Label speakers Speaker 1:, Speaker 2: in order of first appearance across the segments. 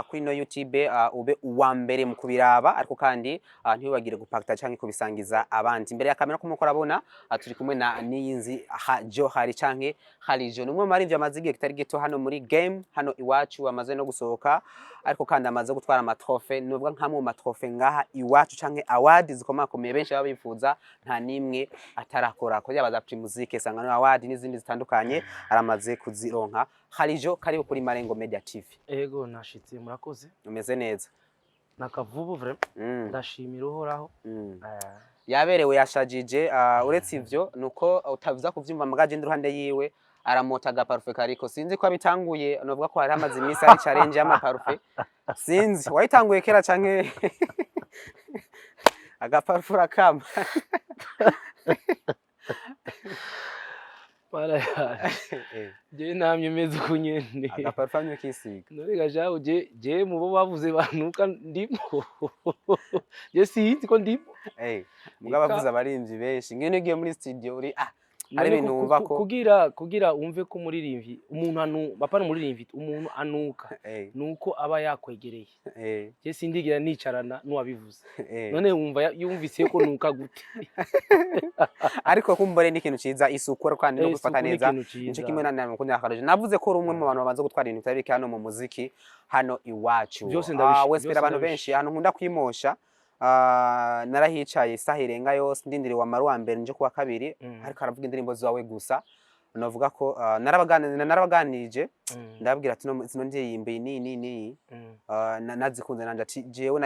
Speaker 1: Kuri no YouTube ube uwa mbere mu kubiraba, ariko kandi ntiwibagire gupakta canke kubisangiza abandi. Imbere ya kamera ko muko urabona, turi kumwe na Niyinzi Johari canke Harijo, ni umwe mu barivyo amaze igihe kitari gito hano muri game hano iwacu, amaze no gusohoka, ariko kandi amaze gutwara ama trophées. Nubwo nkamwe mu ma trophées ngaha iwacu canke award zikomakomeye benshi baba bifuza, nta nimwe atarakora ko, yaba za Primusic, Sangano Award n'izindi zitandukanye, aramaze kuzironka. Harijo, karibu kuri Marengo Media TV.
Speaker 2: Ego, nashitse, murakoze.
Speaker 1: Umeze neza?
Speaker 2: Nakavubu vraiment. Ndashimira Uhoraho.
Speaker 1: Yaberewe, yashajije. Uretse ivyo nuko utavuza kuvyumva, mugaje ndi iruhande yiwe aramota aga parfum kariko, sinzi ko abitanguye. Novuga ko hari hamaze iminsi ari challenge y'ama parfum, sinzi wayitanguye kera canke aga parfum urakama.
Speaker 2: Mara yaje. Je namye meze uko nyene.
Speaker 1: Aga parfum amye ukisiga.
Speaker 2: None gashaho je mu bo bavuze banuka ndimo. Je sinzi ko ndimo.
Speaker 1: Mugabo abavuze abarimvyi benshi ngene ugiye muri studio uri hari
Speaker 2: None
Speaker 1: ibintu wumva ko
Speaker 2: kugira wumve ko umuririmbyi, umuntu anu bapana umuririmbyi, umuntu anuka nuko aba yakwegereye. Je sindigira nicarana n'uwabivuze. None wumva yumvise ko nuka gute?
Speaker 1: Ariko kumbure ni ikintu ciza isuku, ariko kandi no gufata
Speaker 2: Isuku ni
Speaker 1: neza.
Speaker 2: ikintu
Speaker 1: Nico
Speaker 2: ciza.
Speaker 1: kimwe na mukunda Akarije. Navuze ko uri umwe mu bantu bamaze gutwara ibintu bitari bike hano mu muziki hano iwacu.
Speaker 2: Byose
Speaker 1: Wespera
Speaker 2: byose
Speaker 1: abantu
Speaker 2: ndabishe.
Speaker 1: benshi ahantu nkunda kwimosha, narahicaye isaha irenga yose ndindiriye wamara uwa mbere nje kuwa kabiri, ariko aravuga indirimbo zawe gusa. Novuga ko narabaganirije, ndababwira ati: "No, zino ndirimbo iyi ni ni nazikunze nanje." Ati: "Jewe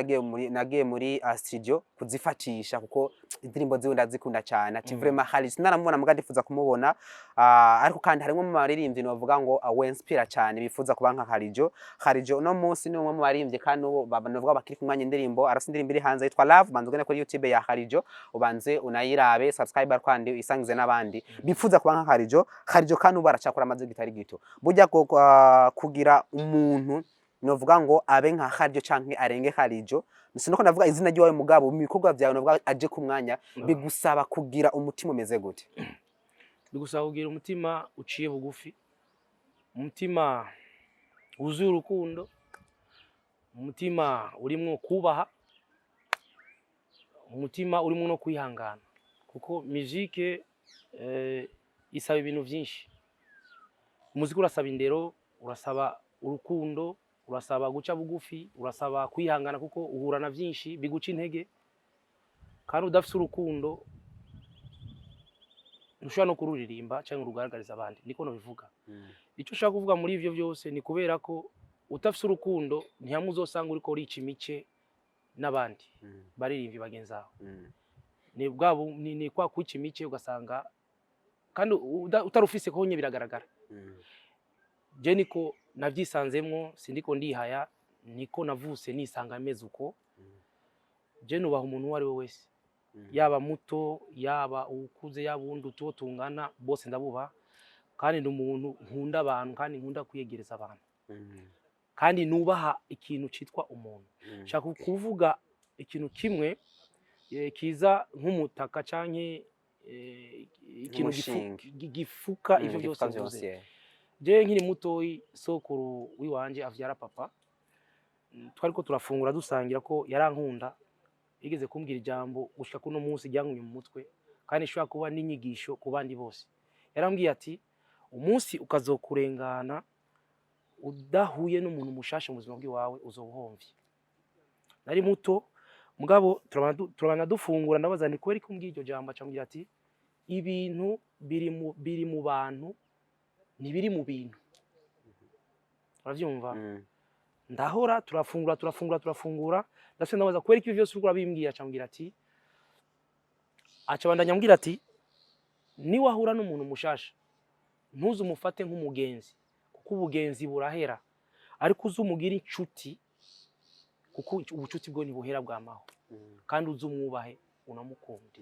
Speaker 1: nagiye muri studio kuzifatisha kuko indirimbo ziwe ndazikunda cyane." Ati: "Vraiment hari sinaramubona, muga ndifuza kumubona." Ariko kandi harimwo mu baririmbyi novuga ngo wenspira cyane, bifuza kuba nka Harijo. Harijo uno munsi ni umwe mu baririmbyi kandi ubu novuga bakiri ku mwanya. Indirimbo arafise, indirimbo iri hanze yitwa Love. Banza ugende kuri YouTube ya Harijo, ubanze unayirabe, subscribe kandi isangize n'abandi bifuza kuba nka Harijo. Harijo kandi ubu aracakora amaze gitari gito. Burya kugira umuntu novuga ngo abe nka Harijo canke arenge Harijo, siniko ndavuga izina ry'iwawe, mugabo mu bikorwa vyawe novuga aje ku mwanya, bigusaba kugira umutima umeze gute?
Speaker 2: Bigusaba kugira umutima uciye bugufi, umutima wuzuye urukundo, umutima urimwo kubaha, umutima urimwo no kwihangana, kuko musique isaba ibintu vyinshi. Umuziki urasaba indero, urasaba urukundo, urasaba guca bugufi, urasaba kwihangana, kuko uhura na vyinshi biguca intege. Kandi udafise urukundo ntushobora no kururirimba cyangwa urugaragariza abandi, niko nobivuga. Icyo ushaka kuvuga muri ivyo byose ni kubera ko utafise urukundo, ntihamwe uzosanga uriko urica imice n'abandi baririmbyi bagenzi bawe. Ni bwa ni kwa kwica imice, ugasanga kandi utarufise ko nye biragaragara. Je niko navyisanzemwo, sindiko ndihaya, niko navuse nisanga meze uko. Je nubaha umuntu uwo ari we wese, yaba muto, yaba ukuze, yaba uwundi utuwo tungana, bose ndabubaha. Kandi ndi umuntu nkunda abantu, kandi nkunda kwiyegereza abantu, kandi nubaha ikintu citwa umuntu. Nshaka kuvuga ikintu kimwe kiza nk'umutaka canke ikintu
Speaker 1: Nk'umushinge.
Speaker 2: gifuka ivyo byose
Speaker 1: gifuka
Speaker 2: mvuze.
Speaker 1: Vyose, yeah.
Speaker 2: Je nkiri mutoyi, sokuru wiwanje avyara papa, twariko turafungura dusangira, ko yarankunda, yigeze kumbwira ijambo gushika kuno munsi ryankumye mu mutwe, kandi ishobora kuba n'inyigisho ku bandi bose. Yarambwiye ati: "Umunsi ukazokurengana udahuye n'umuntu mushasha mu buzima bw'iwawe, uzoba uhomvye." Nari muto, mugabo turabana dufungura, ndabaza ni kubera ko umbwiye iryo jambo. Acambwira ati: "Ibintu biri mu bantu, ntibiri mu bintu." Uravyumva?
Speaker 1: Mm.
Speaker 2: Ndahora turafungura, turafungura, turafungura, ndase ndabaza kubera ko ibyo byose uriko urabimbwira. Acambwira ati, aca abandanya ambwira ati: "Niwahura n'umuntu mushasha, ntuze umufate nk'umugenzi, kuko ubugenzi burahera, ariko uze umugire inshuti, kuko ubucuti bwo ntibuhera, bwamaho, kandi uze umwubahe, unamukunde."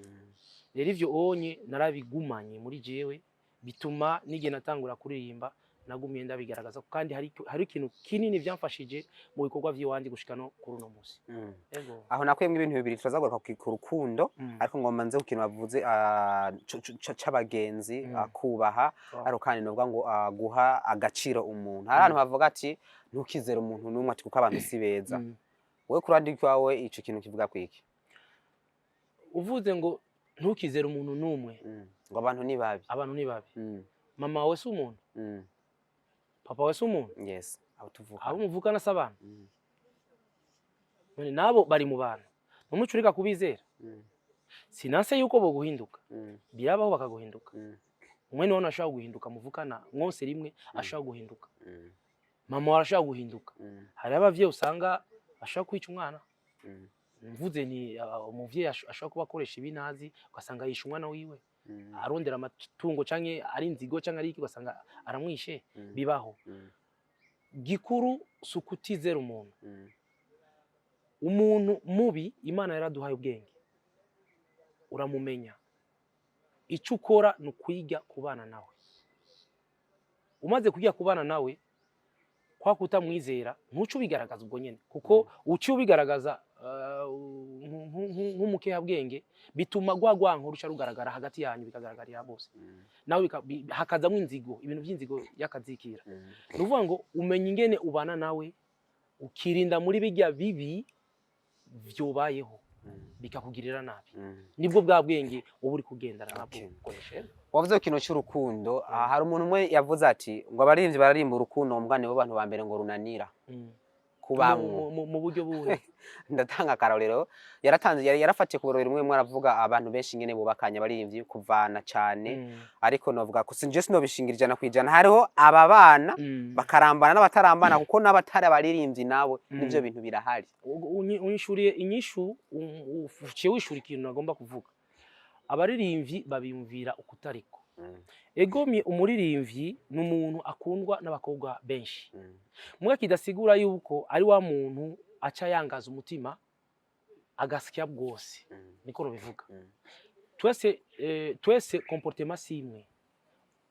Speaker 2: Rero ivyo onye narabigumanye muri jewe, bituma n'igihe natangura kuririmba Nagumye ndabigaragaza kandi hari ikintu kinini byamfashije mu bikorwa by'iwanjye gushika no kuri uno munsi. Ego.
Speaker 1: Aho nakuyemwo ibintu bibiri. Turazagaruka ku rukundo, ariko ngomba nze ku kintu bavuze c'abagenzi, kubaha, ariko kandi novuga ngo guha agaciro umuntu. Hari ahantu bavuga ati ntukizere umuntu n'umwe, ati kuko abantu si beza. Wowe ku ruhande rwawe, ico kintu kivuga kwiki?
Speaker 2: Uvuze ngo ntukizere umuntu n'umwe,
Speaker 1: Ngo abantu ni babi.
Speaker 2: Abantu ni babi. Mama wawe si umuntu? Papa wawe si umuntu?
Speaker 1: Yes, abo tuvuka.
Speaker 2: Abo muvukana si abantu? None nabo bari mu bantu, numuco ureka kubizera. Sinanse yuko boguhinduka. Birabaho bakaguhinduka. Umwe niwe ashobora guhinduka, muvukana mwose rimwe ashobora guhinduka. Mama wawe arashobora guhinduka. Hari abavyeyi usanga ashobora kwica umwana. Mvuze ni umuvyeyi ashobora kuba akoresha ibinazi, ugasanga yishe umwana wiwe, arondera amatungo canke ari inzigo canke ari iki, ugasanga aramwishe. Bibaho. Gikuru si ukutizera umuntu. Umuntu mubi, Imana yaraduhaye ubwenge, uramumenya. Icyo ukora ni ukwiga kubana nawe. Umaze kwiga kubana nawe, kwa kutamwizera ntuce ubigaragaza ubwo nyene, kuko uciye ubigaragaza nk'umukehabwenge, bituma rwa rwanko ruca rugaragara hagati yanyu, bikagaragarira bose, nawe hakazamwo inzigo, ibintu by'inzigo y'akazikira. Ni ukuvuga ngo umenya ingene ubana nawe, ukirinda muri bijya bibi vyobayeho bikakugirira nabi. Nibwo bwa bwenge uba uri kugendana nabwo, ukoresha.
Speaker 1: Wavuze ku kintu cy'urukundo. Hari umuntu umwe yavuze ati ngo abaririmbyi bararimba urukundo, mbwa nibo bantu ba mbere ngo runanira kubamwo.
Speaker 2: Mu buryo buhe?
Speaker 1: Ndatanga akarorero yaratanze, yari yarafatiye ku burorero rumwe rumwe, aravuga abantu benshi ingene bubakanye, abaririmbyi kuvana cane. Ariko novuga ko sinje sinobishingira 100%. Hariho aba bana bakarambana n'abatarambana, kuko n'abatari abaririmbyi nabo nivyo bintu birahari.
Speaker 2: Unyishuriye inyishu, uciye wishura ikintu nagomba kuvuga. Abaririmbyi babiyumvira ukutariko. Egomye, umuririmbyi ni umuntu akundwa n'abakobwa benshi, muga kidasigura yuko ari wa muntu aca yangaza umutima agasya bwose. Niko rubivuga. Twese comportement si imwe,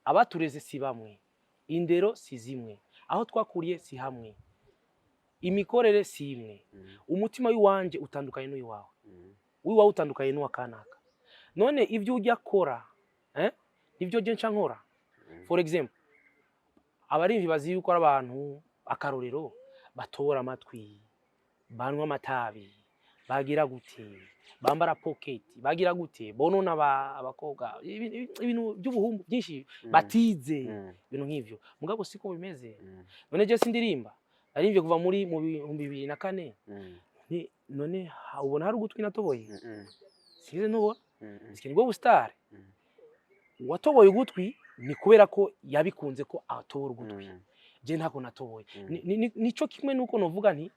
Speaker 2: abatureze si bamwe, indero si zimwe, aho twakuriye si hamwe, imikorere si imwe. Umutima w'iwanje utandukanye n'uwiwawe, uwiwawe utandukanye n'uwa kanaka. None ibyo ujya kora, nibyo je nca nkora. For example, abarimvyi bazi yuko ari abantu, akarorero, batora amatwi, banywa amatabi, bagira gute, bambara pocket, bagira gute, bonona abakobwa, ibintu by'ubuhumbu byinshi, batize, ibintu nk'ivyo. Mugabo siko bimeze. None je sindirimba? Narimvye kuva muri mu 2004. None ubona hari ugutwi natoboye? Sinigeze ntobora. Iki nibwo busitari. Uwatoboye ugutwi ni kubera ko yabikunze ko atobora ugutwi. Je ntako natoboye. Nico kimwe nuko novuga nti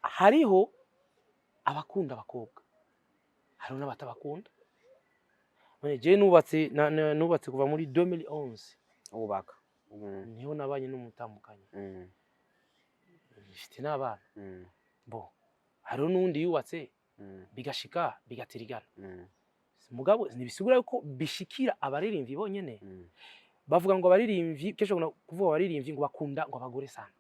Speaker 2: hariho abakunda abakobwa, hariho n'abatabakunda. None je nubatse nubatse kuva muri 2011.
Speaker 1: Wubaka.
Speaker 2: Niho nabanye n'umutambukanyi, mfite n'abana. Bo hariho n'uwundi yubatse, bigashika bigatirigana. Mugabo ntibisigura yuko bishikira abaririmbyi bonyene. Bavuga ngo abaririmbyi, kenshi bakunda kuvuga abaririmbyi ngo bakunda ngo abagore sana.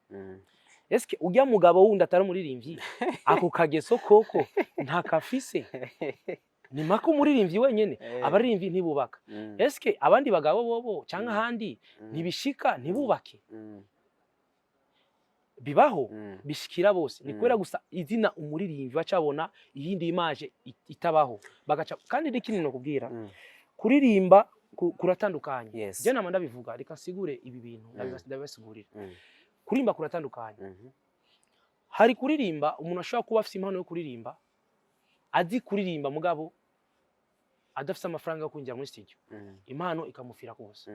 Speaker 2: Eske urya mugabo wundi atari umuririmbyi ako kageso koko ntakafise? Ni maka umuririmbyi wenyene? Abaririmbyi ntibubaka? Eske abandi bagabo bobo canke ahandi ntibishika ntibubake? Bibaho. Bishikira bose. Ni kubera gusa izina umuririmbyi bacabona iyindi image itabaho, bagaca. Kandi n'ikindi nokubwira, kuririmba kuratandukanye. Je nama ndabivuga, reka nsigure ibi bintu, ndabibasigurira. Kuririmba kuratandukanye. Hari kuririmba umuntu ashobora kuba afise impano yo kuririmba, azi kuririmba, mugabo adafise amafaranga yo kwinjira muri studio, impano ikamufira kose.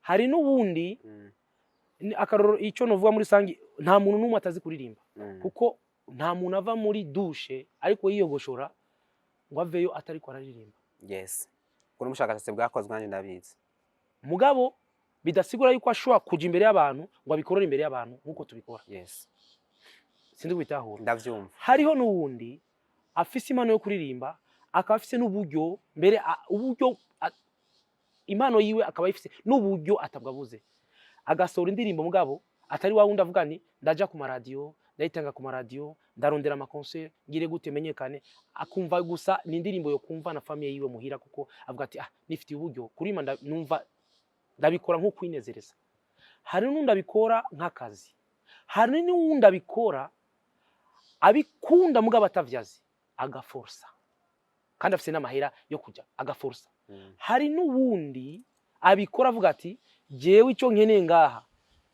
Speaker 2: Hari n'ubundi, akarorero, icyo novuga muri rusange, nta muntu n'umwe atazi kuririmba, kuko nta muntu ava muri douche ariko yiyogoshora ngo aveyo atariko araririmba.
Speaker 1: Yes, ubwo n'ubushakashatsi bwakozwe, nanjye ndabizi.
Speaker 2: Mugabo bidasigura yuko ashobora kuja imbere y'abantu ngo abikorere imbere y'abantu nk'uko tubikora. Sinzi kubitahura.
Speaker 1: Ndavyumva.
Speaker 2: Hariho n'uwundi afise impano yo kuririmba, akaba afise n'uburyo mbere, uburyo impano yiwe akaba ayifise n'uburyo atabwo abuze. Agasohora indirimbo, mugabo atari wa wundi avuga nti ndaja ku maradiyo, ndayitanga ku maradiyo, ndarondera ama concert, ngire gute menyekane. Akumva gusa ni indirimbo yo kumva na famille yiwe muhira, kuko avuga ati: "Ah, nifitiye uburyo kurima, numva ndabikora nko kwinezereza." Hari n'undi abikora nk'akazi, hari n'uwundi abikora abikunda mugabo atavyazi, agaforsa, kandi afise n'amahera yo kuja agaforsa. Hari n'uwundi abikora avuga ati: "Jewe icyo nkeneye ngaha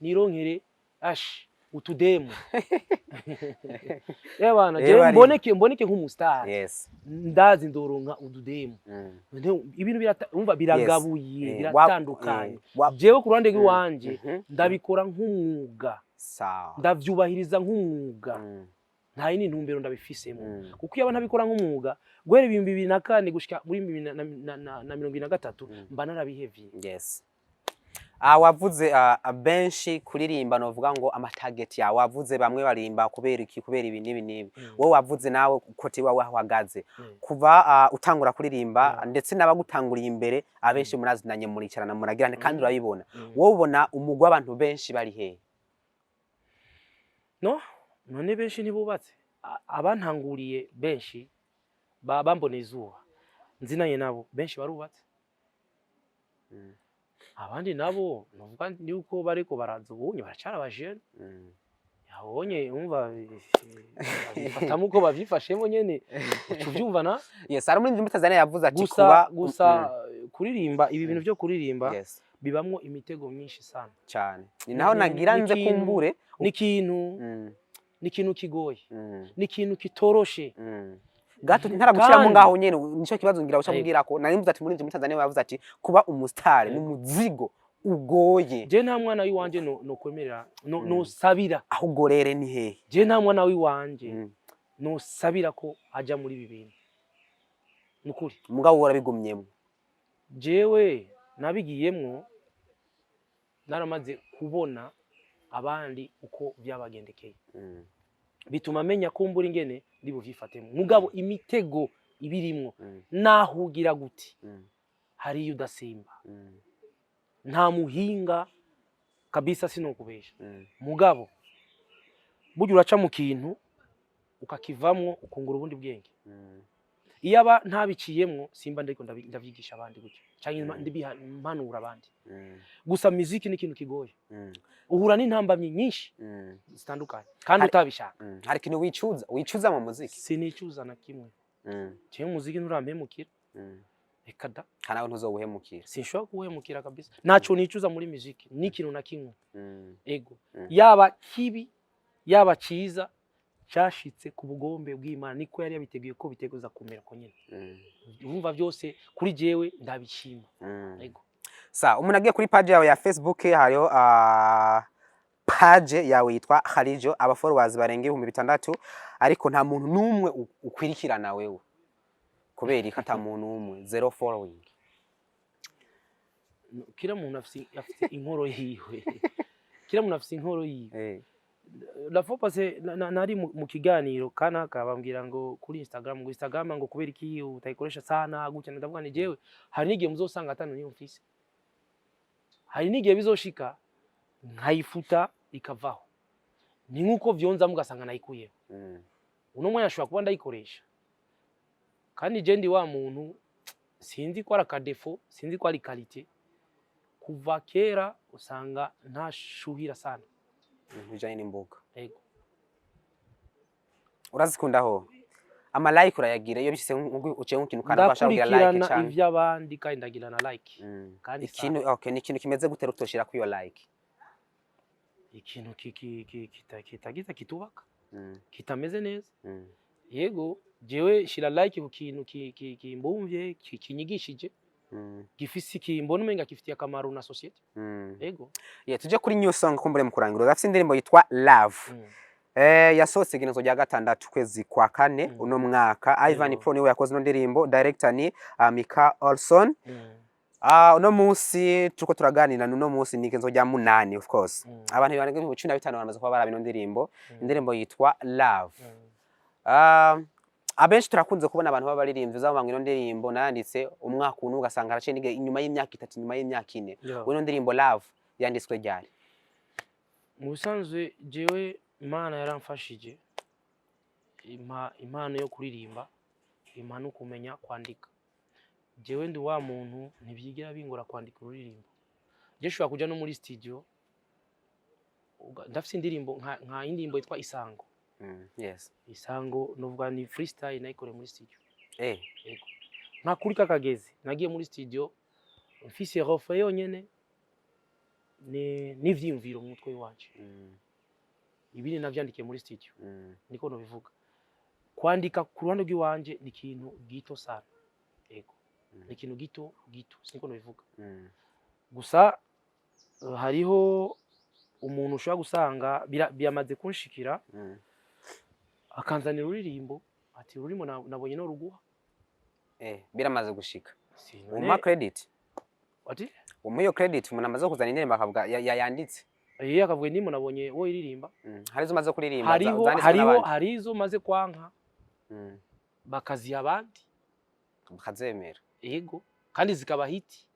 Speaker 2: nironkere ash utudemu ebana, jewe mboneke nk'umustar, ndazi ndoronka ududemu." Ibintu umva, biragabuye, biratandukanye. Jewe ku ruhande rw'iwanje ndabikora nk'umwuga, ndavyubahiriza nk'umwuga, nta yindi ntumbero ndabifisemo, kuko iyo ntabikora nk'umwuga, guhera 2004 gushika muri 2023, mba narabihevye.
Speaker 1: Yes. Ah, wavuze benshi kuririmba, novuga ngo ama target yawe, wavuze bamwe barimba kubera iki, kubera ibi n'ibi n'ibi. Wowe wavuze nawe côté wawe aho uhagaze kuva utangura kuririmba, ndetse n'abagutanguriye imbere abenshi murazinanye, muricarana, muragirana, kandi urabibona. Wowe ubona umugwi w'abantu benshi bari hehe?
Speaker 2: No none benshi ntibubatse. Abantanguriye benshi bamboneye izuba, nzinanye nabo, benshi barubatse. Abandi nabo novuga yuko bariko baraza ubunye baracara abajene. Yabonye, umva, babifatamo uko bavyifashemo nyene, uca uvyumva na
Speaker 1: Yes, hari umuririmbyi muri Tanzania yavuze ati
Speaker 2: gusa
Speaker 1: kuba
Speaker 2: gusa kuririmba, ibi bintu vyo kuririmba bibamwo imitego myinshi sana.
Speaker 1: Cyane, ni naho nagira nze kumbure.
Speaker 2: Ni ikintu ni ikintu kigoye, ni ikintu kitoroshe.
Speaker 1: Gato ntaragushiramo.
Speaker 2: Kandi
Speaker 1: Ngaho nyene nico kibazo ngira uca
Speaker 2: Yego.
Speaker 1: mbwira ko nari mvuze ati muri Tanzania bavuze ati kuba umustar ni umuzigo ugoye.
Speaker 2: Je nta mwana w'iwanje no kwemerera, no nosabira.
Speaker 1: Aho ugorere ni hehe?
Speaker 2: Je nta mwana w'iwanje nosabira ko aja muri ibi bintu, nukuri.
Speaker 1: Mugabo wowe urabigumyemo.
Speaker 2: Jewe nabigiyemwo naramaze kubona abandi uko vyabagendekeye, bituma menya kumbura ingene ndi buvyifatemo. Mugabo imitego ibirimwo, naho ugira guti, hariyo udasimba. Nta muhinga kabisa, sinokubesha. Mugabo burya uraca mu kintu ukakivamwo, ukungura ubundi bwenge. Iyo aba ntabiciyemwo, simba ndiko ndavyigisha abandi gutyo canke ndibiha mpanura abandi. Gusa muziki ni ikintu kigoye, uhura n'intambamyi nyinshi zitandukanye kandi utabishaka.
Speaker 1: Hari ikintu wicuza mu muziki?
Speaker 2: Sinicuza na kimwe. Jewe umuziki nturampemukira, reka da.
Speaker 1: Kandi nawe ntuzowuhemukira.
Speaker 2: Sinshobora kuwuhemukira kabisa. Ntaco nicuza muri muziki, n'ikintu na kimwe. Ego. Yaba kibi, yaba ciza, cashitse ku bugombe bw'Imana, niko yari yabiteguye ko biteguza kumera ko nyene. Urumva, byose kuri jewe ndabishima. Ego.
Speaker 1: Sa umuntu agiye kuri page yawe ya Facebook, hariho page yawe yitwa Kharijo, aba followers barenga 6000, ariko nta muntu n'umwe ukwirikirana wewe. Kubera ko ata muntu umwe, zero following?
Speaker 2: Kila muntu afise inkoro yiwe, kila muntu afise inkoro yiwe. La fois passée nari mu kiganiro kanaka, bambwira ngo kuri Instagram, ngo Instagram ngo kubera iki utayikoresha sana gutya. Ndavuga ni jewe hari n'igihe muzosanga atanu niyo mfise, hari n'igihe bizoshika nkayifuta ikavaho, ni nkuko vyonza mugasanga nayikuyeho. Uno mwanya ashobora kuba ndayikoresha, kandi je ndi wa muntu, sinzi ko ari aka défaut, sinzi ko ari qualité, kuva kera usanga ntashuhira sana.
Speaker 1: Ibintu bijanye n'imboga.
Speaker 2: Ego.
Speaker 1: Urazikundaho ama like, urayagira iyo bishitse uciye nk'ikintu kanaka bashaka kugira like
Speaker 2: Ndakurikirana
Speaker 1: canke
Speaker 2: ivy'abandi kandi ndagira na like. Kandi
Speaker 1: Ikintu, okay, ni ikintu kimeze gute rutoshira kuri iyo like?
Speaker 2: Ikintu kitagiza kitubaka, kitameze neza. Yego, jewe shira like ku kintu kimbumvye, kinyigishije, gifise kimbona umenga gifitiye akamaro na société. Yego.
Speaker 1: Yeah, tuje kuri new song kumbure mu kurangira. Urafise indirimbo yitwa Love. Yasohotse igenezo rya 6 kwezi kwa 4 uno mwaka. Ivan Pro niwe yakoze ino ndirimbo, director ni Mika Olson. Uno munsi turiko turaganira, uno munsi ni igenezo rya 8, of course. Abantu barenga 15,000 bamaze kuba baraba ino ndirimbo. Indirimbo yitwa Love. Abenshi turakunze kubona abantu b'abaririmbyi uzavuga ngo ino ndirimbo nayanditse umwaka uno, ugasanga haraciye n'igihe, inyuma y'imyaka 3, inyuma y'imyaka 4. Ino ndirimbo Love yanditswe ryari?
Speaker 2: Mu bisanzwe jewe Imana yaramfashije, impa impano yo kuririmba, impa no kumenya kwandika. Jewe ndi wa muntu ntibyigera bingora kwandika ururirimbo. Je nshobora kuja no muri studio, ndafise indirimbo nka indirimbo yitwa Isango. Isango novuga ni freestyle nayikoreye muri studio. Yego. Nka kuri kakagezi nagiye muri studio mfise refrain yonyene ni n'ivyiyumviro mu mutwe wanje, ibindi navyandikiye muri studio. Niko nobivuga, kwandika ku ruhande rw'iwanje ni ikintu gito sana, yego. Ni ikintu gito gito, siniko nobivuga. Gusa hariho umuntu ushobora gusanga biramaze kunshikira, akanzanira ururirimbo ati: "Ururimo nabonye no ruguha."
Speaker 1: Biramaze gushika?
Speaker 2: Si
Speaker 1: Umpa credit?
Speaker 2: Ati?
Speaker 1: Umuha iyo credit umuntu amaze kuzana indirimbo akavuga yayanditse?
Speaker 2: Akavuga indirimbo nabonye wowe iririmba.
Speaker 1: Hari izo umaze kuririmba
Speaker 2: Hariho
Speaker 1: zanditswe
Speaker 2: hariho
Speaker 1: n'abandi?
Speaker 2: Hari izo maze kwanka, bakaziha abandi.
Speaker 1: Bakazemera?
Speaker 2: Yego, kandi zikaba hit.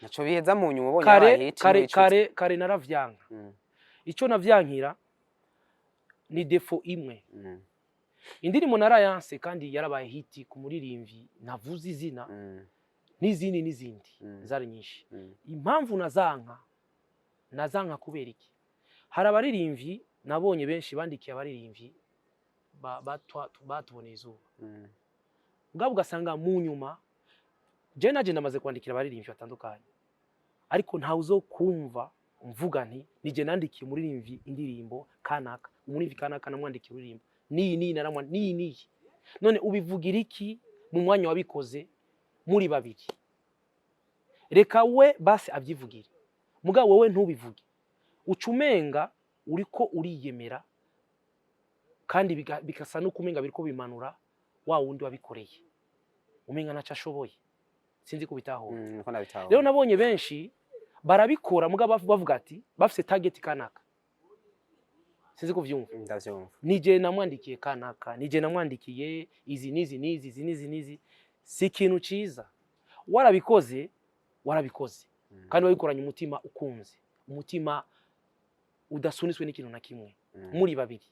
Speaker 1: Naco biheza mu nyuma ubonye
Speaker 2: Kare
Speaker 1: yabaye hit
Speaker 2: kare
Speaker 1: n'ibicuti.
Speaker 2: Kare naravyanka. Ico navyankira ni défaut imwe. Indirimbo narayanse kandi yarabaye hit ku muririmvyi navuze izina, n'izindi n'izindi, zari nyinshi. Impamvu nazanka kubera iki? Hari abaririmbyi nabonye benshi bandikiye abaririmbyi batuboneye izuba, ubwabo ugasanga mu nyuma je naje ndamaze kwandikira abaririmbyi batandukanye, ariko ntawe uzokumva mvuga nti nije nandikiye umuririmbyi indirimbo kanaka, umuririmbyi kanaka namwandikiye ururirimbo niyi niyi niyi niyi. None ubivugira iki mu mwanya wabikoze muri babiri? Reka we basi abyivugire, mugabo wowe ntubivuge, uca umenga uriko uriyemera, kandi bigasa no kumenga biriko bimanura wa wundi wabikoreye, umenga ntaco ashoboye. Sinzi kubitahura.
Speaker 1: Niko ndabitahura.
Speaker 2: Rero nabonye benshi barabikora, mugabo bavuga ati bafise target kanaka. Sinzi kuvyumva.
Speaker 1: Ndavyumva.
Speaker 2: Nije namwandikiye kanaka, nije namwandikiye izi n'izi n'izi, izi n'izi n'izi. Si ikintu ciza. Warabikoze, warabikoze, kandi wabikoranye umutima ukunze, umutima udasunitswe n'ikintu na kimwe, muri babiri.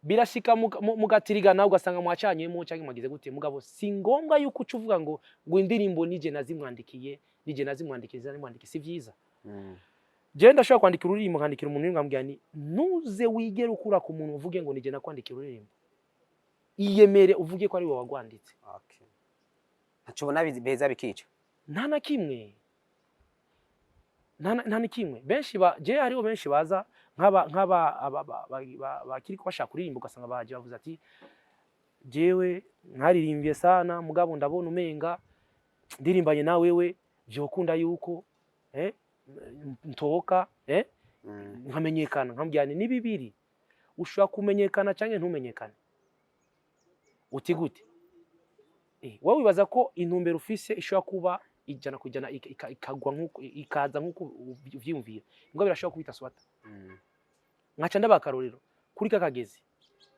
Speaker 2: Birashika mugatirigana, ugasanga mwacanyemo cyangwa mwagize gute, mugabo si ngombwa yuko uca uvuga ngo indirimbo nije nazimwandikiye, nije nazimwandikiye, nazimwandikiye. Si vyiza. Jewe ndashobora kwandika ururirimbo, nkandikira umuntu, nkamubwira nti: "Ntuze wigere ukura ku muntu uvuge ngo nije nakwandikira ururirimbo. Iyemere uvuge ko ari wowe wagwanditse."
Speaker 1: Okay. Ntaco ubona biheza bikica?
Speaker 2: Nta na kimwe, nta na kimwe. Benshi ba je hariho benshi baza nk'aba bakiri ko bashaka kuririmba, ugasanga baje bavuze ati: "Jewe nkaririmbiye sana, mugabo ndabona umenga ndirimbanye na wewe vyokunda yuko ntoka nkamenyekana." Nkambwira nti: "Ni bibiri, ushobora kumenyekana canke ntumenyekane." Uti gute? Wowe wibaza ko intumbero ufise ishobora kuba 100% ikagwa nkuko ikaza nkuko uvyiyumvira, ngo birashobora kubita swata. Nkaca ndaba akarorero kuri kakagezi,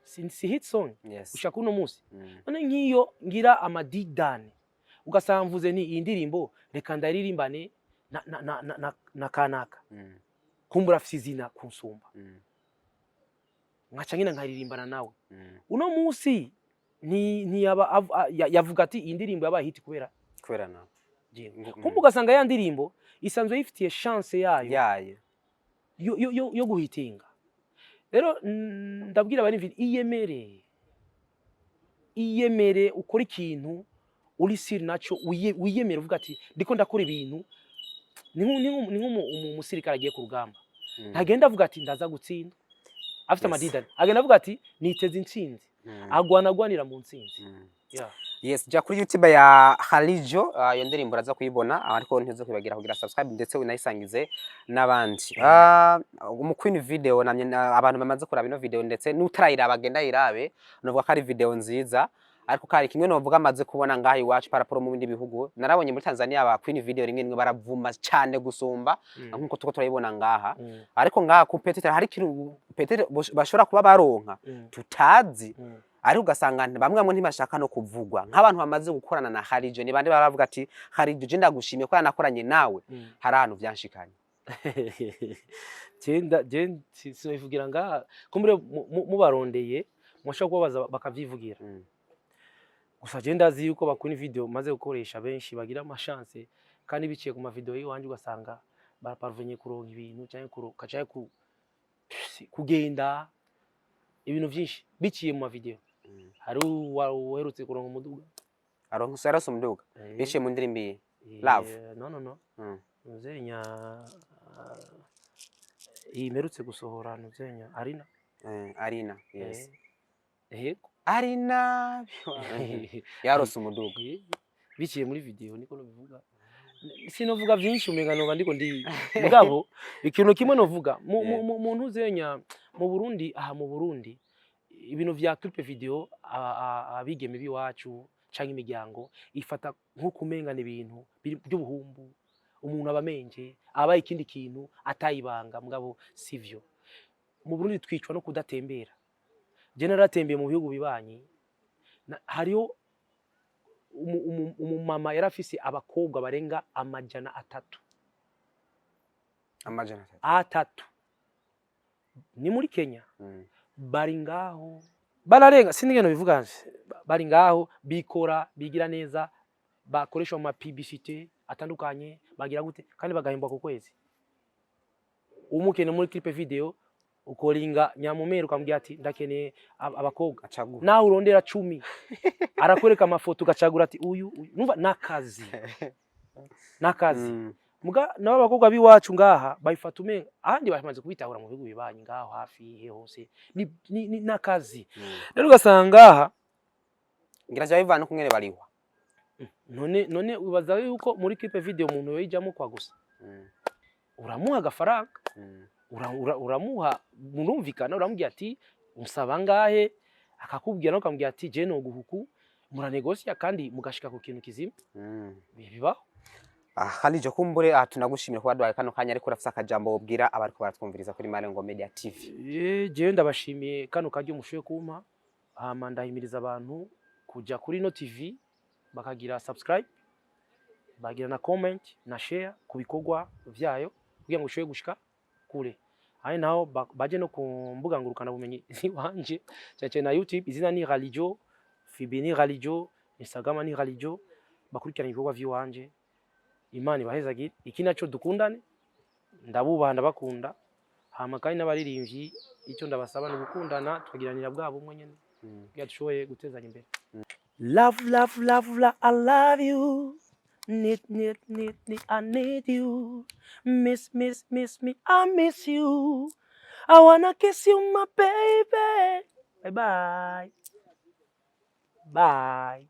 Speaker 2: si hit song?
Speaker 1: Yes.
Speaker 2: Ushaka uno munsi. None nk'iyo ngira amadidane, ugasanga mvuze ni iyi ndirimbo reka ndayiririmbane na kanaka, kumbura afise izina kunsumba, nkaca ngenda nkaririmbana nawe. Uno munsi ntiyaba yavuga ati iyi ndirimbo yabaye hit kubera
Speaker 1: Kubera nawe.
Speaker 2: jewe. Kumbe ugasanga ya ndirimbo isanzwe yifitiye chance yayo
Speaker 1: Yayo.
Speaker 2: yo guhitinga. Rero ndabwira abari: iyemere, iyemere, ukore ikintu uri siri naco, wiyemere uvuga ati ndiko ndakora ibintu. Ni nk'umusirikare agiye ku rugamba, ntagenda avuga ati ndaza gutsinda afite amadidani, agenda avuga ati niteze intsinzi, agwana agwanira mu ntsinzi. Yeah.
Speaker 1: Yes, jya kuri YouTube ya Harijo, iyo ndirimbo uraza kuyibona, ariko ntizo kwibagira kugira subscribe ndetse unayisangize n'abandi. Mu Queen video namye abantu bamaze kuraba ino video, ndetse n'utarayiraba agenda ayirabe, novuga ko ari video nziza, ariko kari kimwe novuga amaze kubona ngaha iwacu par rapport mu bindi bihugu. Narabonye muri Tanzania aba Queen video rimwe rimwe baravuma cyane gusumba nkuko tuko turayibona ngaha. Ariko ngaha ku peut-être hari ikintu peut-être bashobora kuba baronka tutazi, ariko ugasanga bamwe bamwe ntibashaka no kuvugwa. Nk'abantu bamaze gukorana na Harijo ni bande baravuga ati: "Harijo, je ndagushimiye ko yanakoranye nawe, hari ahantu vyanshikanye"?
Speaker 2: Jenda je sinobivugira ngaha, kumbure mubarondeye mushobora kubabaza bakavyivugira. Gusa je ndazi yuko bakunda video maze gukoresha, benshi bagira ama chance kandi biciye ku ma video yiwanje, ugasanga baraparvenye kuronka ibintu canke kuronka canke kugenda ibintu vyinshi biciye mu ma video. Hari uherutse kuronka umuduga.
Speaker 1: Aronka, yarose umuduga biciye mu ndirimbo iyi Love?
Speaker 2: No, no, no. Nuzenya iyi mperutse gusohora, nuzenya Arina.
Speaker 1: Arina, yes.
Speaker 2: Yego.
Speaker 1: Arina yarose umuduga.
Speaker 2: Biciye muri video, niko nobivuga. Sinovuga vyinshi, umenga noba ndiko ndi, mugabo ikintu kimwe novuga mu ntuzenya mu Burundi, aha mu Burundi, ibintu vya clip video, abigeme biwacu canke imiryango ifata nko kumengana ibintu by'ubuhumbu, umuntu aba amenje abaye ikindi kintu atayibanga, mugabo sivyo. Mu Burundi twicwa no kudatembera. Je naratembeye mu bihugu bibanyi, hariho umumama yari afise abakobwa barenga 300.
Speaker 1: 300?
Speaker 2: Atatu, ni muri Kenya. Bari ngaho bararenga, sindi ngeno bivuga, bari ngaho bikora, bigira neza, bakoresha mu ma publicité atandukanye, bagira gute, kandi bagahembwa ku kwezi. Umukene muri clip video ukoringa nyamumero ukamubwira ati ndakeneye abakobwa,
Speaker 1: Acagura.
Speaker 2: Nawe urondera 10, arakwereka amafoto, ugacagura ati uyu uyu. Numva nakazi nakazi. Muga nabo abakobwa b'iwacu ngaha bayifata umenga ahandi bamaze kubitahura mu bihugu bibanyi ngaho hafi he hose ni nakazi. Rero ugasanga ngaha
Speaker 1: Ngira vya bivana kungene barihwa.
Speaker 2: None wibaza yuko muri clip video umuntu yoyijamo kwa gusa? Uramuha agafaranga, uramuha, murumvikana, uramubwira ati unsaba ngahe, akakubwira, nawe ukamubwira ati je noguhuku, muranegosiya kandi mugashika ku kintu kizima. Bibaho.
Speaker 1: Ah, Khalijo, kumbure tunagushimira kuba duhaye kano kanya, ariko urafise akajambo wobwira abariko baratwumviriza kuri Marengo Media TV?
Speaker 2: Jewe ndabashimiye kano karyo mushoboye kumpa, hama ndahimiriza abantu kuja kuri no TV bakagira subscribe, bagira na comment na share ku bikorwa vyayo kugira ngo ushobore gushika kure. Hari naho baje no ku mbuga ngurukana bumenyi ziwanje, cyane cyane na YouTube, izina ni Ralijo, FB ni Ralijo, Instagram ni Ralijo, bakurikirana ibikorwa vy'iwanje. Imana ibahezagire. Iki naco, dukundane, ndabubaha, ndabakunda. Hama kandi n'abaririmbyi icyo ndabasaba ni ugukundana, tukagiranira bwa bumwe nyene kugira dushoboye gutezanya imbere. Love, love, love, love, I love you. Need, need, need, need, I need you. Miss, miss, miss me, I miss you. I wanna kiss you, my baby. Bye bye. Bye.